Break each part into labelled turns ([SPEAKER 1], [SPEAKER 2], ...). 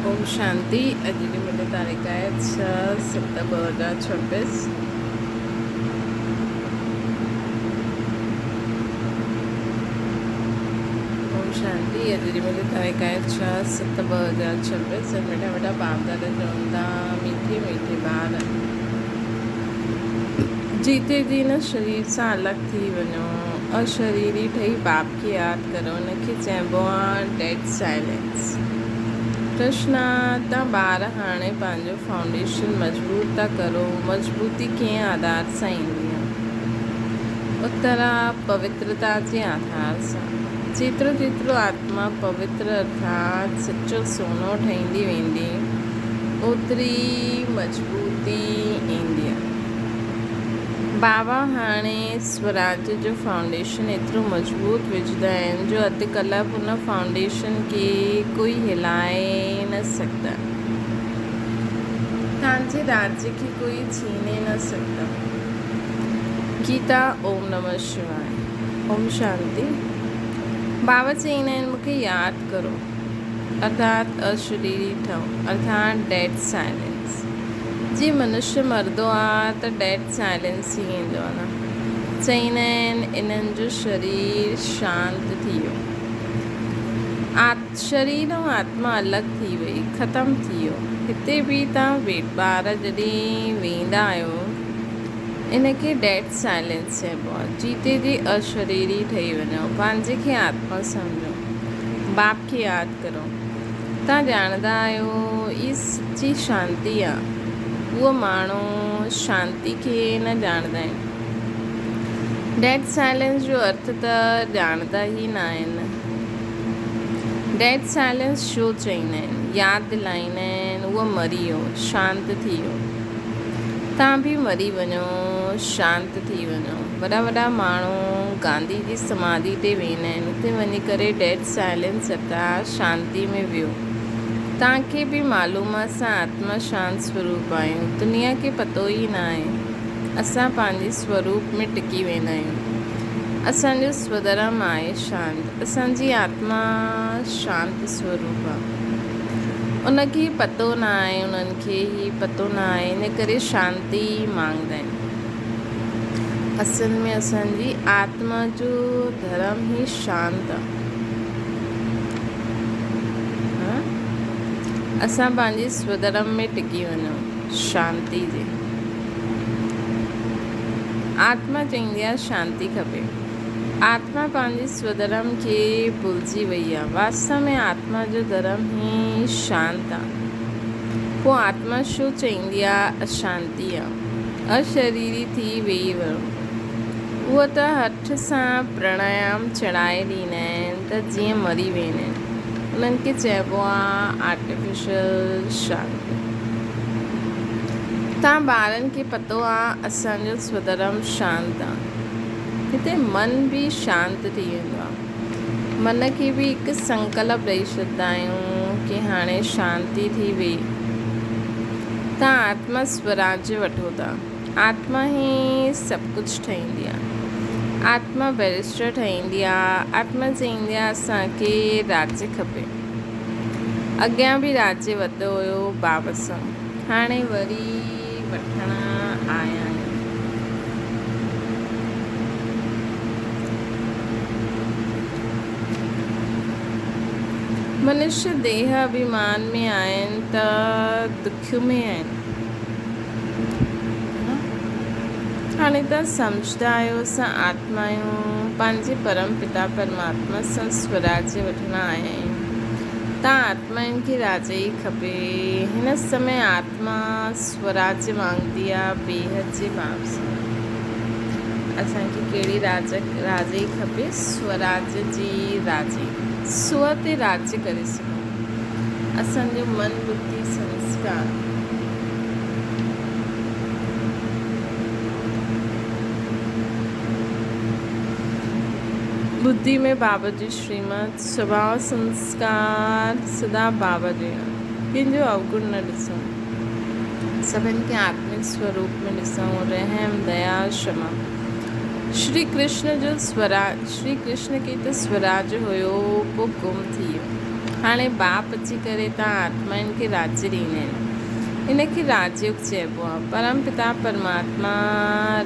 [SPEAKER 1] اوم شانتي اڄ جي ملي تاريخ آهي ڇهه ست 2026. اوم شانتي اڄ جي ملي تاريخ آهي ڇهه ست 2026 ۽ مٺا مٺا باپ دادا چون ٿا ميٺي ميٺي ٻار جيتي جي نه شرير سان الڳ ٿي وڃو اشريري ٺهي باپ کي ياد ڪرو ان کي چئبو آهي ڊيڊ سائلنس. ڪرشنا، تان ٻار هاڻي پنهنجو فائونڊيشن مضبوط ٿا ڪرو، مضبوطي ڪنهن آڌار سان ايندي آهي؟ اتر، پوترتا جي آڌار سان. جيترو جيترو آتما پوتر ارٿات سچو سونو ٺهندي ويندي، اوتري مضبوطي ايندي آهي. بابا هاڻي سوراج جو فائونڊيشن ايترو مضبوط وجهندا آهن جو اڌ ڪلاڪ ان فائونڊيشن کي ڪوئي هلائي نه سگهندا. توهان جي راڄ کي ڪوئي ڇيني نه سگهندو. گيتا اوم نمه شواء. اوم شانتي. بابا چئيندا آهن مون کي ياد ڪرو ارٿات اشريري ٺهو ارٿات ڊيڊ سائلنس. جي منشي مردو آ ته ڊيڊ سائلنس ٿي ويندو آ نه. چئيندا آهن انهن جو شرير شانت ٿي ويو. شرير ۽ آتما الڳ ٿي وئي، ختم ٿي ويو. هتي به توهان ٻار جڏهن ويندا آهيو ان کي ڊيڊ سائلنس چئبو آ. جيتي جي اشريري ٺهي وڃو. پنهنجي کي آتما سمجهو. باپ کي ياد ڪرو. توهان ڄاڻندا آهيو هي سچي شانتي آ. اهو ماڻهو شانتي کي نه ڄاڻندا آهن. ڊيڊ سائلنس جو ارٿ ته ڄاڻندا ئي نه آهن. ڊيڊ سائلنس ڇو چئيندا آهن؟ ياد دلائيندا آهن اهو مري ويو، شانت ٿي ويو. توهان به مري وڃو، شانت ٿي وڃو. وڏا وڏا ماڻهو گانڌي جي سماڌي تي ويندا آهن، اتي وڃي ڪري ڊيڊ سائلنس ارٿات شانتي ۾ ويهو. توهان کي به معلوم آهي اسان آتما شانت سوروپ آهيون. دنيا کي پتو ئي نه آهي. اسان پنهنجي سوروپ ۾ ٽڪي ويندا آهيون. اسان جو سوڌرم آهي شانت. اسان جي آتما شانت سوروپ آهي. ان کي پتو نه آهي، انهن کي هي پتو نه آهي، ان ڪري شانتي مانگندا آهن. اصل ۾ اسان جي آتما جو ڌرم ئي شانت آهي. اسان پنهنجي سوڌرم ۾ ٽڪي وڃون، شانتي جي. آتما چئيندي آهي شانتي کپي. آتما پنهنجي سوڌرم کي ڀلجي وئي آهي. واستو ۾ آتما جو ڌرم ئي شانت آهي. پوء آتما ڇو چئيندي آهي اشانتي آهي. اشريري ٿي ويهي رهو. اهو ته هٺ سان پراڻايام چڙهائي ڏيندا آهن ته جيئن مري ويندا آهن. انهن کي چئبو آهي آرٽيفيشل شانتي. توهان ٻارن کي پتو آهي اسان جو سوڌرم شانت آهي. هتي من به شانت ٿي ويندو آهي. من کي به هڪ سنڪلپ ڏئي ڇڏندا آهيون ڪي هاڻي شانتي ٿي وئي. توهان آتما سوراجيه وٺو ٿا. آتما ئي سڀ ڪجهه ٺهيندي آهي. آتما بئريسٽر ٺهيندي آهي. آتما چئيندي آهي اسان کي راجيه کپي. اڳيان به راجيه ورتو هيو باب سان. هاڻي وري وٺڻ آيا آهيون. منشي ديهه اڀيمان ۾ آهن ته دک ۾ آهن. هاڻي توهان سمجهندا آهيو اسان آتما آهيون، پنهنجي پرم پتا پرماتما سان سوراجيه وٺڻ آيا آهيون. توهان آتمائن کي راجيه ئي کپي. هن سمي آتما سوراجيه مانگندي آهي بيحد جي باب سان. اسان کي ڪهڙي راجيه کپي؟ سوراجيه جي راجيه. سو تي راجيه ڪري سگهون. اسان جو من ٻڌي سنسڪار. ٻڌي ۾ بابا جي شريمت، سڀاء سنسڪار سدا بابا جي آ. ڪنهن جو اوگڻ نه ڏسون. سڀن کي آتمڪ سوروپ ۾ ڏسون. رحم، ديا، شما. شري ڪرشن جو سوراج، شري ڪرشن کي ته سوراج هيو پوء گم ٿي ويو. هاڻي باپ اچي ڪري تان آتمائن کي راڄ ڏيندا آهن. ان کي راجيوگ چئبو آهي. پرم پتا پرماتما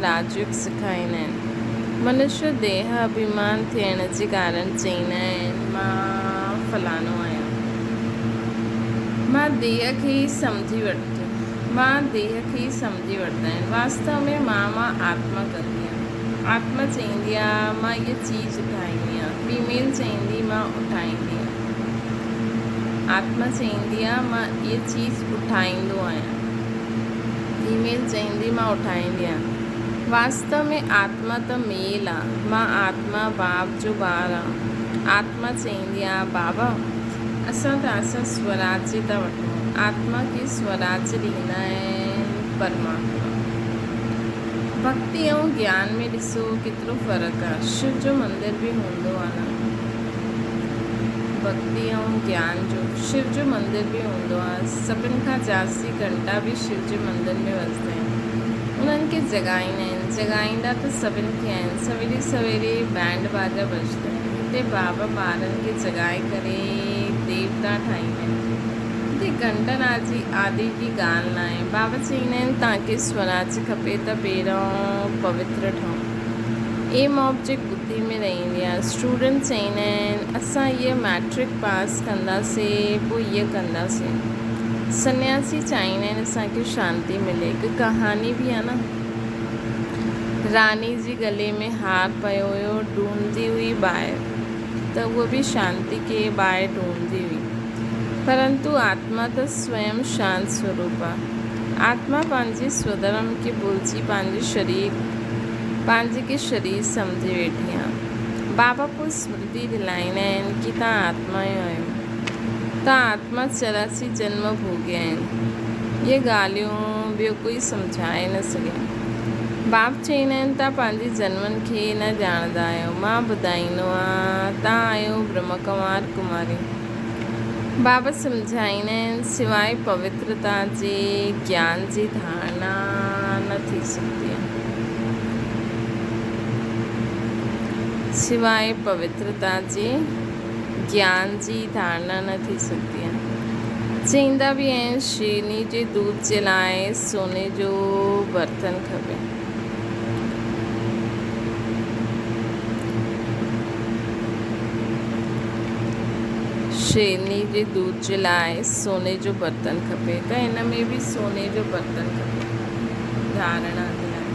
[SPEAKER 1] راجيوگ سکائيندا آهن. منشيه ديهه اڀيمان ٿيڻ جي ڪارڻ چئيندا آهن مان فلاڻو آهيان. مان ديهه کي ئي سمجهي ورتو. مان ديهه کي ئي سمجهي ورتا آهن. واستو ۾ مان مان آتما ڪندي آهيان. آتما چئيندي آهي مان هيء چيز اٺائيندي آهيان. فيميل چئيندي مان اٺائيندي آهيان. آتما چئيندي آ مان اهي چيز اٺائيندو آهيان. فيميل چئيندي مان اٺائيندي آهيان. واستو ۾ آتما ته ميل آ. مان آتما باب جو ٻار آ. آتما چئيندي آ بابا اسان توهان سان سوراجي ٿا وٺون. آتما کي سوراج ڏيندا آهن پرماتما. ڀڳتي ۽ گيان ۾ ڏسو ڪيترو فرق آ. شو جو مندر به هوندو آ نه. ڀڳتي ۽ گيان جو شو جو مندر به هوندو آ. سڀن کان جاستي گهنٽا به شو جي مندر ۾ وڄندا آهن. انهن کي جڳائيندا آهن. جڳائيندا ته سڀن کي آهن. سويري سويري بينڊ باجا وڄندا آهن. هتي بابا ٻارن کي جڳائي ڪري ديوتا ٺاهيندا آهن. هتي گهنٽن آجي آدي جي ڳالهه ناهي. بابا چئيندا آهن توهان کي سوراج کپي ته پهريون پوتر ٺهو. ايم آبجيڪٽ ٻڌي ۾ رهندي آ. اسٽوڊنٽ چئيندا آهن اسان هيء مئٽرڪ پاس ڪنداسي پوء هيء ڪنداسي. سنياسي چاهيندا آهن اسان کي شانتي ملي. هڪ ڪهاڻي به آ نه. راڻي جي گلي ۾ هار پيو هيو ڍونڍندي هئي ٻاهر ته هوء به شانتي کي ٻاهر ڍونڍندي هئي. پرنتو آتما ته سويم شانت سوروپ آ. آتما پنهنجي سوڌرم کي ڀلجي پنهنجي شرير پنهنجي کي شرير سمجهي ويٺي آ. بابا پوء سمرتي دلائيندا آهن ڪي توهان آتما ئي آهيو. توهان آتما 84 جنم ڀوڳيا آهن. اهي ڳالهيون ٻيو ڪوئي سمجهائي نه سگهي. باپ چئيندا آهن توهان پنهنجي جنمن کي نه ڄاڻندا آهيو. مان ٻڌائيندو آهيان توهان آهيو برهمڪمار ڪماري. بابت سمجهائيندا آهن، سواء پوترتا جي گيان جي ڌارڻا نه ٿي سگهندي آهي. سواء پوترتا جي گيان جي ڌارڻا نه ٿي سگهندي آهي. چئيندا به آهن، شيرني جي دوڌ جي لاء سوني جو برتن کپي. شيرني جي دوڌ جي لاء سوني جو برتن کپي ته هن ۾ به سوني جو برتن کپي ڌارڻا جي لاء.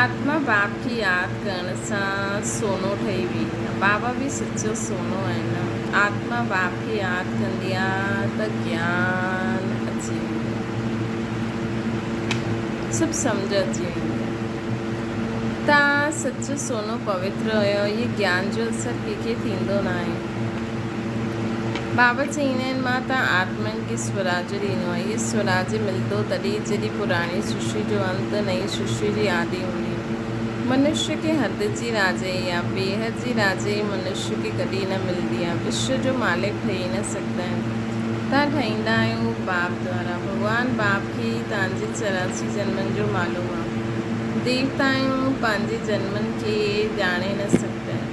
[SPEAKER 1] آتما باپ کي ياد ڪرڻ سان سونو ٺهي ويندي آ. بابا به سچو سونو آهي نه. آتما باپ کي ياد ڪندي آ ته گيان اچي ويندو آ. سڀ سمجهه اچي ويندي آ. تان سچو سونو پوتر هيو. اهي گيان جو اثر ڪنهن کي ٿيندو ناهي. بابا چئيندا آهن، مان تان آتمن کي سوراج ڏنو آهي. اهي سوراج ملندو تڏهن جڏهن پراڻي سرشٽي جو انت نئين سرشٽي جي آدي هوندي. منشيه کي حد جي راجائي يا بيحد جي راجائي منشيه کي ڪڏهن نه ملندي آهي. وشو جو مالڪ ٺهي نه سگهندا آهن. تان ٺهيندا آهيو باپ دوارا. ڀڳوان باپ کي ئي تان جي 84 جنمن جو معلوم آهي. ديوتائون پنهنجي جنمن کي ڄاڻي نه سگهندا آهن.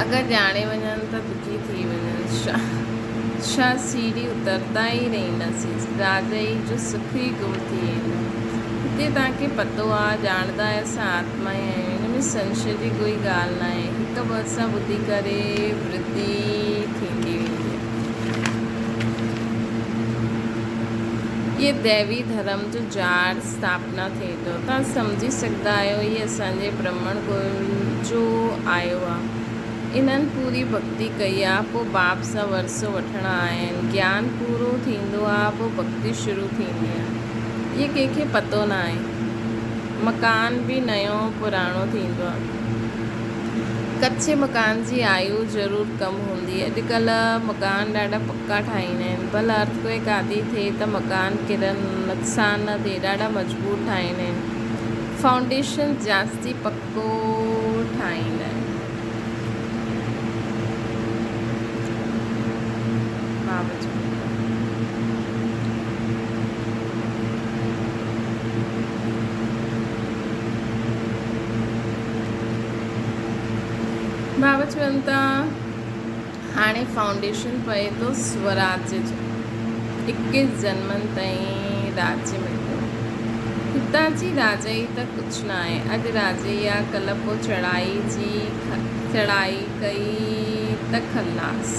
[SPEAKER 1] اگر ڄاڻي وڃن ته دکي ٿي وڃن. شاهه سيڙهي اتردا ئي رهنداسين. راجائي جو سک ئي گم ٿي ويندو. هتي توهان کي پتو آ، ڄاڻندا آهيو اسان آتما ئي آهيون. هن ۾ سنشي جي ڪوئي ڳالهه ناهي. هڪ ٻه سان ٻڌي ڪري ورڌي ٿيندي ويندي آ. اهي ديوي ڌرم جو جاڙ اسٿاپنا ٿئي ٿو. توهان سمجهي سگهندا آهيو هي اسان جي برهمڻ ڪل جو آيو آ. انهن پوري ڀڳتي ڪئي آ پو باپ سان ورثو وٺڻ آيا آهن. گيان پورو ٿيندو آ پو ڀڳتي شروع ٿيندي آ. اهي ڪنهن کي پتو ناهي. مڪان به نيو پراڻو ٿيندو آ. ڪچي مڪان جي آيو ضرور ڪم هوندي. اڄڪلهه مڪان ڏاڍا پڪا ٺاهيندا آهن. ڀل ارٿ ڪوئيڪ آدي ٿئي ته مڪان ڪرن، نقصان نه ٿئي، ڏاڍا مضبوط ٺاهيندا آهن. فائونڊيشن جاستي پڪو ٺاهيندا آهن. بابا جو بابا چون ٿا، هاڻي فائونڊيشن پئي ٿو سوراج جو. اڪيس جنمن تائين راڄ ملندو. هتان جي راجائي ته ڪجهه ناهي. اڄ راجائي آ، ڪلهه پوء چڙهائي جي چڙهائي ڪئي ته خلاص.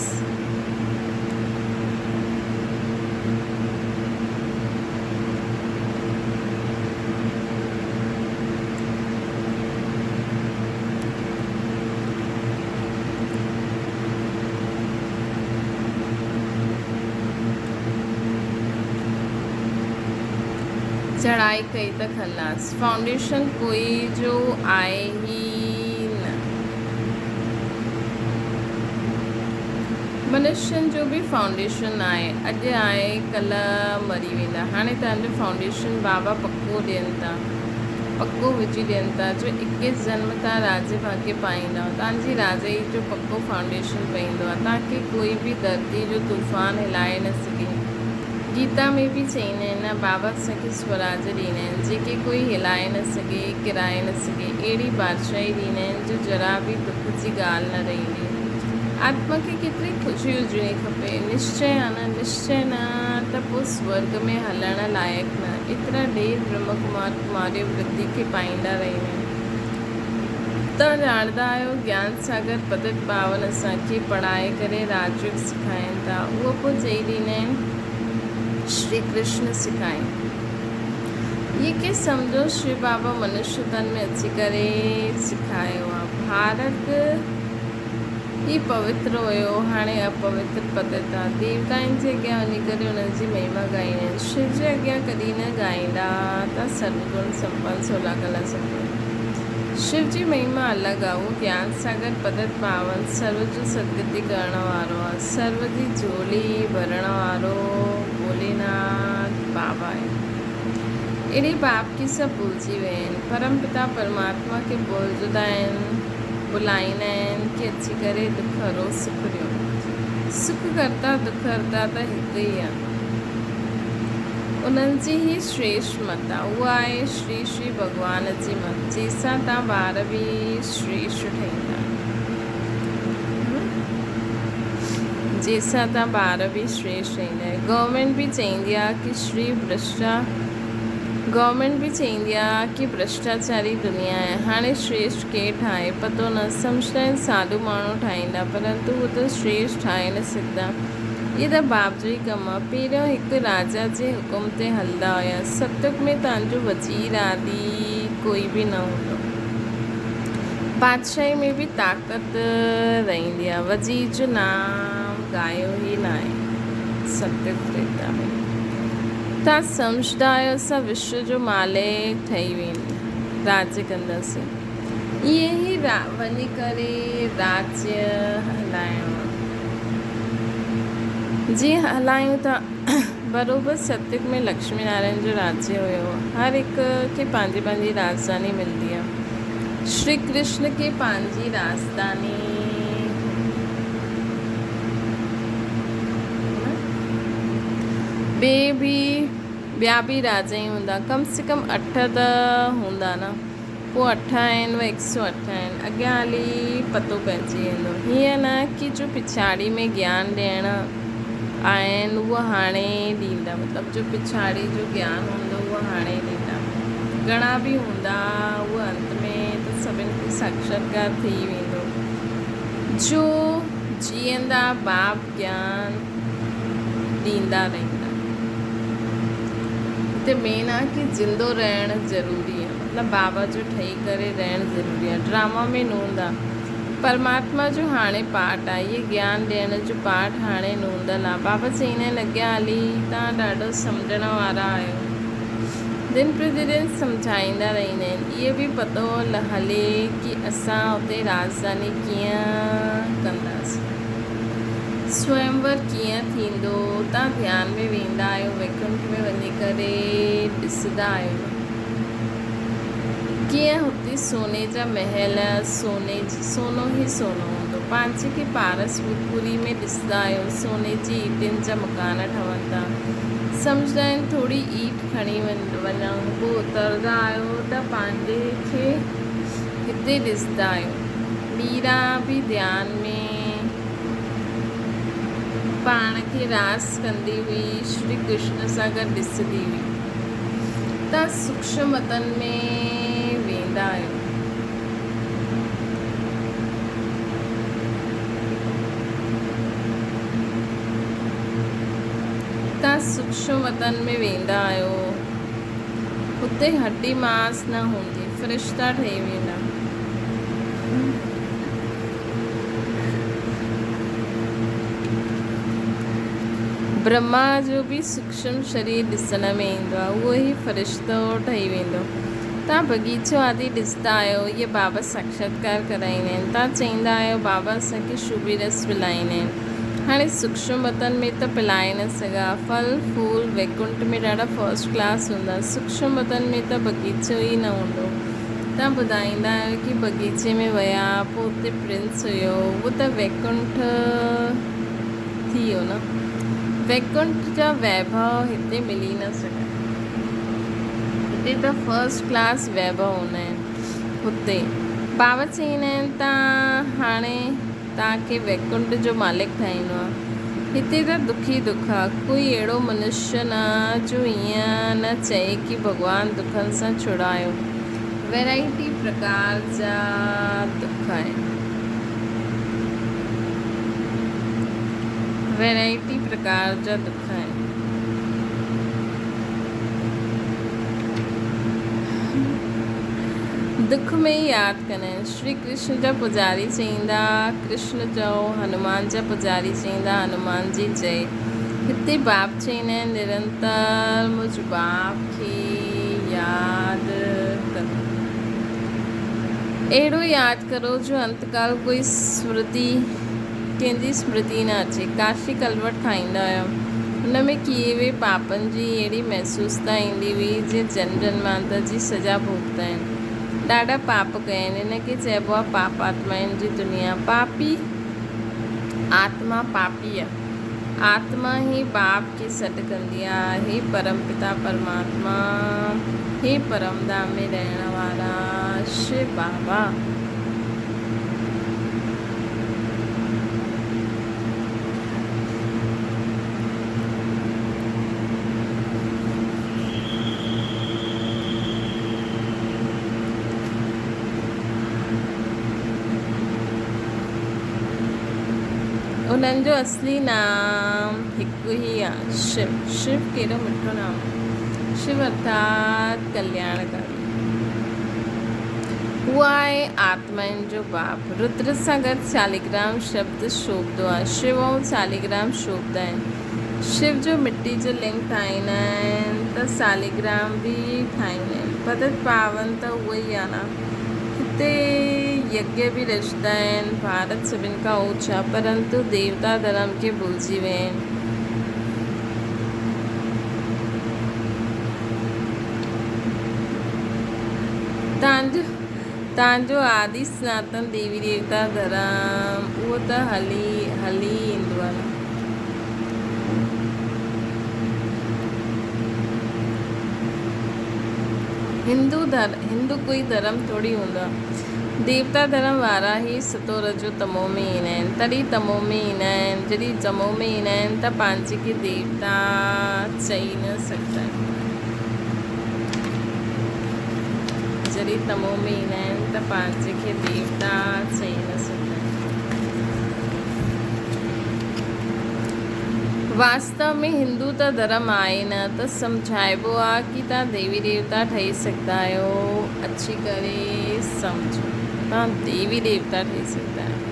[SPEAKER 1] چڙهائي ڪئي ته خلاص. فائونڊيشن ڪوئي جو آهي ئي نه. منشين جو به فائونڊيشن آهي. اڄ آهي ڪلهه مري ويندا. هاڻي توهان جو فائونڊيشن بابا پڪو ڏين ٿا. پڪو وجهي ڏين ٿا جو اڪيس جنم تان راڄ ڀاڳي پائيندؤ. توهان جي راڄائي جو پڪو فائونڊيشن پئيندو آهي. توهان کي ڪوئي به ڌرتي جو طوفان هلائي نه سگهي. گيتا ۾ به چئيندا آهن نه بابا اسان کي سوراج ڏيندا آهن جيڪي ڪوئي هلائي نه سگهي، ڪيرائي نه سگهي. اهڙي بادشاهي ڏيندا آهن جو ذرا به دک جي ڳالهه نه رهندي. آتما کي ڪيتري خوشي هجڻي کپي. نشچي آ نه نشچي نه ته پوء سورڳ ۾ هلڻ لائق نه. ايترا ڍير برهما ڪمار ڪماريون ورڌي کي پائيندا رهيون آهن. توهان ڄاڻندا آهيو گيان ساگر پتت پاون اسان کي پڙهائي ڪري راجيوگ سکائين ٿا. اهو پوء چئي ڏيندا آهن شري ڪرشن سکائين. اهي ڪي سمجهو شو بابا منشيه تن ۾ اچي ڪري سکايو آهي. ڀارت ئي پوتر هيو، هاڻي اپوتر پتت آ. ديوتائن جي اڳيان وڃي ڪري انهن جي مهما ڳائيندا آهن. شو جي اڳيان ڪڏهن نه ڳائيندا ته سرو گڻ سمپن سولا ڪلا سمپن. شو جي مهما الڳ آ. اهو گيان ساگر پتت پاون سرو جو سدگتي ڪرڻ وارو آ. سرو جي جهولي ڀرڻ وارو ڀوليناٿ بابا آهي. اهڙي باپ کي سڀ ڀلجي ويا آهن. پرم پتا پرماتما کي ڀلجندا آهن. بلائيندا آهن ڪي اچي ڪري دک هرو سک ڏيو. سک ڪرتا دک هرتا ته هڪ ئي آ. انهن جي هي شريشٽ مت آ. اها آهي شري شري ڀڳوان جي مت جنهن سان تان ٻار به شريشٽ ٺهيندا. جنهن سان تان ٻار به شريشٽ ٺهيندا. گورنمينٽ به چئيندي آ ڪي شري ڀرشٽا گورنمينٽ به چئيندي آ ڪي ڀرشٽاچاري دنيا آهي هاڻي شريشٽ ڪير ٺاهي پتو نه سمجهندا آهن ساڌو ماڻهو ٺاهيندا پرنتو هو ته شريشٽ ٺاهي نه سگهندا اهي ته باپ جو ئي ڪم آ پهريون هڪ راجا جي حڪم تي هلندا هيا ستيگ ۾ تان جو وزير آدي ڪوئي به نه هوندو بادشاهي ۾ به طاقت رهندي آ وزير جو نام ڳايو ئي ناهي ستيگ تريتا ۾ توهان سمجهندا آهيو اسان وشو جو مالڪ ٺهي ويندي راڄ ڪنداسين. ائين ئي وڃي ڪري راڄ هلائڻو آهي. جيئن هلايون ٿا. بروبر ستيگ ۾ لڪشمي نارائڻ جو راڄ هيو. هر هڪ کي پنهنجي پنهنجي راڄڌاني ملندي آهي. شري ڪرشن کي پنهنجي راڄڌاني ٻي به ٻيا به راجا ئي هوندا. ڪم سي ڪم اٺ ته هوندا نه. پوء اٺ آهن و هڪ سو اٺ آهن. اڳيان هلي پتو پئجي ويندو. هيئن نه ڪي جو پڇاڙي ۾ گيان ڏيڻ آهن اهو هاڻي ڏيندا. مطلب جو پڇاڙي جو گيان هوندو اهو هاڻي ڏيندا. گهڻا به هوندا اهو انت ۾ ته سڀن کي ساڪشاتڪار ٿي ويندو. جو جيئندا باپ گيان ڏيندا رهندا. هتي مين آ ڪي زندو رهڻ ضروري آ مطلب بابا جو ٺهي ڪري رهڻ ضروري آ ڊراما ۾ نوندا پرماتما جو هاڻي پارٽ آ هي گيان ڏيڻ جو پارٽ هاڻي نوندل آ بابا چئيندا آهن اڳيان هلي تان ڏاڍو سمجهڻ وارا آهيو دن پرتي دن سمجهائيندا رهندا آهن اهي به پتو هلي ڪي اسان اتي راڄڌاني ڪيئن ڪنداسين. سويمور ڪيئن ٿيندو؟ تان ڌيان ۾ ويندا آهيو، ويڪنٺ ۾ وڃي ڪري ڏسندا آهيو نه. ڪيئن هتي سوني جا محل، سوني جي سونو ئي سونو هوندو. پنهنجي کي پارس پوري ۾ ڏسندا آهيو، سوني جي ايٽن جا مڪان ٺهن ٿا. سمجهندا آهن ٿوري ايٽ کڻي وڃون، پوء اترندا آهيو ته پنهنجي کي هتي ڏسندا آهيو. ميرا به ڌيان ۾. پاڻ کي راس ڪندي هئي، شري ڪرشن سان گڏ ڏسندي هئي. توهان سوڪشم وطن ۾ ويندا آهيو. توهان سوڪشم وطن ۾ ويندا آهيو. هتي هڏي ماس نه هوندي، فرشتا ٺهي ويندا. برهما جو به سوڪشم شرير ڏسڻ ۾ ايندو آهي، اهو ئي فرشتو ٺهي ويندو. توهان بغيچو آدي ڏسندا آهيو، اهي بابا ساکشاتڪار ڪرائيندا آهن. توهان چئيندا آهيو، بابا اسان کي شوڀي رس پلائيندا آهن. هاڻي سوڪشم وطن ۾ ته پلائي نه سگها. ڦل ڦول ويڪنٺ ۾ ڏاڍا فرسٽ ڪلاس هوندا. سوڪشم وطن ۾ ته بغيچو ئي نه هوندو. توهان ٻڌائيندا آهيو ڪي بغيچي ۾ ويا پوء اتي پرنس هيو اهو ته ويڪنٺ ٿي ويو نه. ويڪنٺ جا ويڀو هتي ملي نه سگهيا. هتي ته فرسٽ ڪلاس ويڀو هوندا آهن. هتي بابا چئيندا آهن ته هاڻي توهان کي ويڪنٺ جو مالڪ ٺاهيندو آهيان. هتي ته دک ئي دک آ. ڪوئي اهڙو منشيه نه جو ائين نه چئي ڪي ڀڳوان دکن سان ڇڙايو. ويرائٽي پرڪار جا دک آهن. ويرائٽي پرڪار جا دک آهن. دک ۾ ئي ياد ڪندا آهن. شري ڪرشن جا پوڄاري چئيندا ڪرشن چئو، هنومان جا پوڄاري چئيندا هنومان جي جئي. هتي باپ چئيندا آهن نرنتر مجھ باپ کي ياد ڪرو. اهڙو ياد ڪرو جو انتڪال ڪوئي سمرتي ڪنهن جي سمرتي نه اچي. ڪاشي ڪلوٽ کائيندا هيا. هن ۾ ڪيئي وي پاپن جي اهڙي محسوستا ايندي هئي جيئن جنم جنمانتر جي سزا ڀوڳتا آهن. ڏاڍا پاپ ڪيا آهن. ان کي چئبو آهي پاپ آتمائن جي دنيا. پاپي آتما پاپي آهي. آتما ئي باپ کي سڏ ڪندي آهي، هي پرم پتا پرماتما، هي پرم ڌام ۾ رهڻ وارا شو بابا. انهن جو اصلي نام هڪ ئي آ، شو. شو ڪيڏو مٺو نام آ. شو ارٿات ڪلياڻڪاري. هو آهي آتمائن جو باپ. ردر سان گڏ شاليگرام شبد شوڀندو آ. شو ۽ شاليگرام شوڀندا آهن. شو جو مٽي جو لنگ ٺاهيندا آهن ته ساليگرام به ٺاهيندا آهن. پتت پاون ته اهو ئي آهي نه. هتي يگيه به رچندا آهن. ڀارت سڀن کان اوچ آهي پرنتو ديوتا ڌرم کي ڀلجي ويا آهن. تان جو آدي سناتن ديوي ديوتا ڌرم اهو ته هلي هلي ايندو آهي نه. هندو ڌر هندو ڪوئي ڌرم ٿوري هوندو آهي. ديوتا ڌرم وارا هي ستو رجو تمو ۾ ايندا آهن. تڏهن تمو ۾ ايندا آهن. جڏهن تمو ۾ ايندا آهن ته پنهنجي کي ديوتا چئي نه سگهندا آهن. جڏهن تمو ۾ ايندا آهن ته پنهنجي کي ديوتا چئي نه سگهندا آهن. واستو ۾ هندو ته ڌرم آهي نه ته سمجهائبو آ ڪي تان ديوي ديوتا ٺهي سگهندا آهيو اچي ڪري سمجهو تان ديوي ديوتا ٺهي سگهندا آهيو.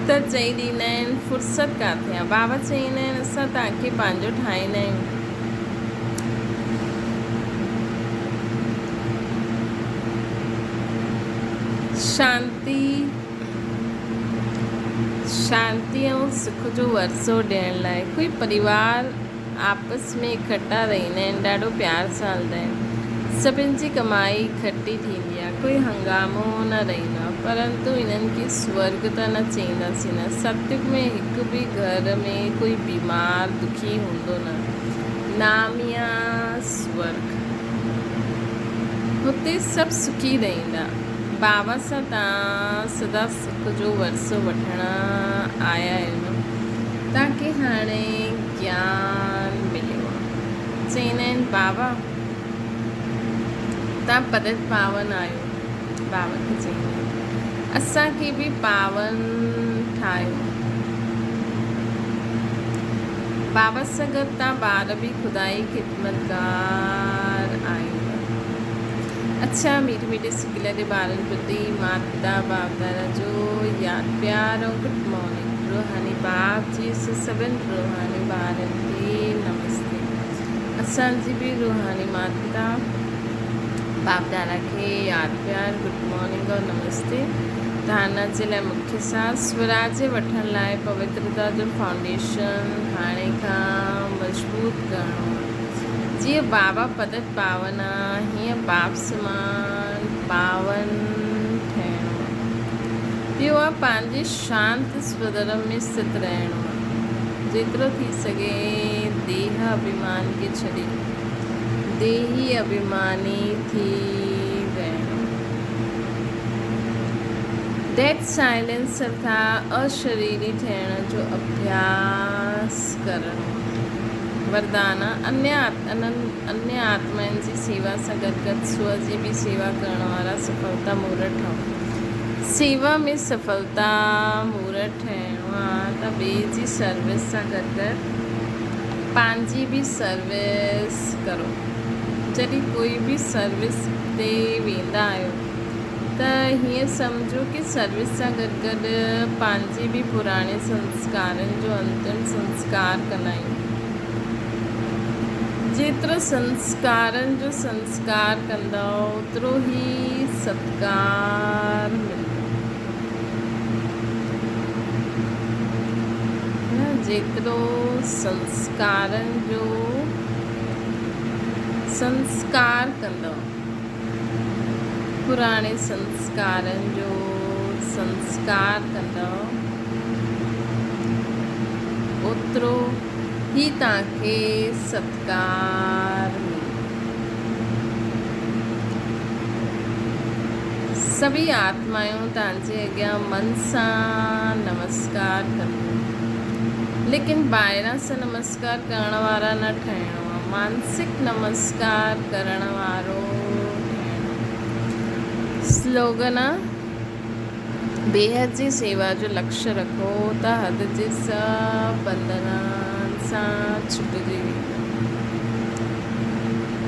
[SPEAKER 1] ته چئي ڏيندا آهن فرصت ڪاٿي آ. بابا چئيندا آهن اسان توهان کي پنهنجو ٺاهيندا آهيون. شانتي شانتي ۽ سک جو ورثو ڏيڻ لاء ڪوئي پريوار آپس ۾ اڪٺا رهندا آهن، ڏاڍو پيار سان هلندا آهن. سڀن جي ڪمائي اڪٺي ٿيندي آهي، ڪوئي هنگامو نه رهندو آهي. پرنتو انهن کي سورڳ ته نه چئينداسين نه. ستيگ ۾ هڪ به گهر ۾ ڪوئي بيمار دکي هوندو نه. ناميا سورڳ. هتي سڀ سکي رهندا. بابا سان توهان سدا سک جو ورثو وٺڻ آيا آهيو نه. توهان کي هاڻي گيان مليو آهي. چئيندا آهن بابا توهان پتت پاون آهيو. بابا کي چئيندا آهن اسان کي به پاون ٺاهيو. بابا سان گڏ توهان ٻار به خدائي خدمتگار آهيو. اڇا ميٺي ميٺي سڪيلڌي ٻارن پرتي مات پتا باپ دادا جو ياد پيار ۽ گڊ مارننگ. روحاني باپ جي سڀن روحاني ٻارن کي نمستي. اسان جي به روحاني مات پتا باپ دادا کي ياد پيار گڊ مارننگ اور نمستي. ڌارنا جي لاء مکيه ساز سوراجي وٺڻ لاء پوترتا جو فائونڊيشن هاڻي کان مضبوط ڪرڻو آهي. جيئن بابا پتت پاون آ هيئن باپ سمان پاون ٺهڻو آ. ٻيو آ پنهنجي شانت سودرم ۾ استٿ رهڻو آ. جيترو ٿي سگهي ديهه اڀيمان کي ڇڏي ديهي اڀيماني ٿي رهڻو. ڊيٿ سائلنس تٿا اشريري ٿيڻ جو اڀياس ڪرڻو. وردان، انيه آتمائن جي سيوا سان گڏ گڏ سو جي به سيوا ڪرڻ وارا سڦلتا مورت ٺهو. سيوا ۾ سڦلتا مورت ٺهڻو آ ته ٻئي جي سروس سان گڏ گڏ پنهنجي به سروس ڪرو. جڏهن ڪوئي به سروس تي ويندا آهيو ته هيئن سمجهو ڪي سروس سان گڏ گڏ پنهنجي به پراڻي سنسڪارن جو انتم سنسڪار ڪندا آهيون. جيترو سنسڪارن جو سنسڪار ڪندؤ اوترو ئي ستڪار ملندو. جيترو سنسڪارن جو سنسڪار ڪندؤ، پراڻي سنسڪارن جو سنسڪار ڪندؤ، اوترو ئي توهان کي ستڪار ملندو. سڀئي آتمائون توهان جي اڳيان من سان نمسڪار ڪنديون، ليڪن ٻاهران سان نمسڪار ڪرڻ وارا نه ٺهڻو آهي، مانسڪ نمسڪار ڪرڻ وارو ٺهڻو آهي. سلوگن، بيحد جي سيوا جو لڪش رکو ته حد جي سڀ بنڌنن سان ڇٽجي ويندؤ.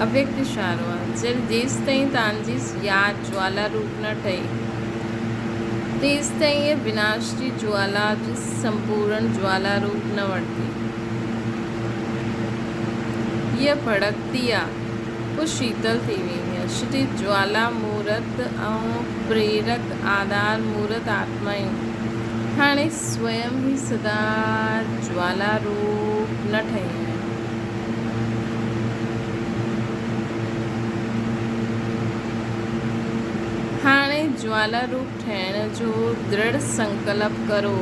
[SPEAKER 1] اويڪت اشارو آهي، جيستائين توهان جي ياد جوالا روپ نه ٺهي، تيستائين اها وناش جي جوالا جي سمپورڻ جوالا روپ نه وٺندي. هيء ڀڙڪندي آ، پوء شيتل ٿي ويندي آ. شري جوالا مورت ۽ پريرڪ آڌار مورت آتمائون هاڻي سويم ئي سدا جوالا روپ نه ٺهيون آهن. هاڻي جوالا روپ ٺهڻ جو درڙ سنڪلپ ڪرو.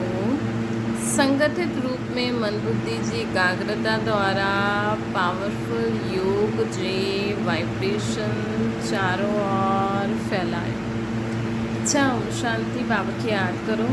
[SPEAKER 1] سنگٺت روپ ۾ من ٻڌي جي ايڪاگرتا دوارا پاورفل يوگ جي وائبريشن چارو اور ڦهلايو. اڇا اوم شانتي بابا کي ياد ڪرو.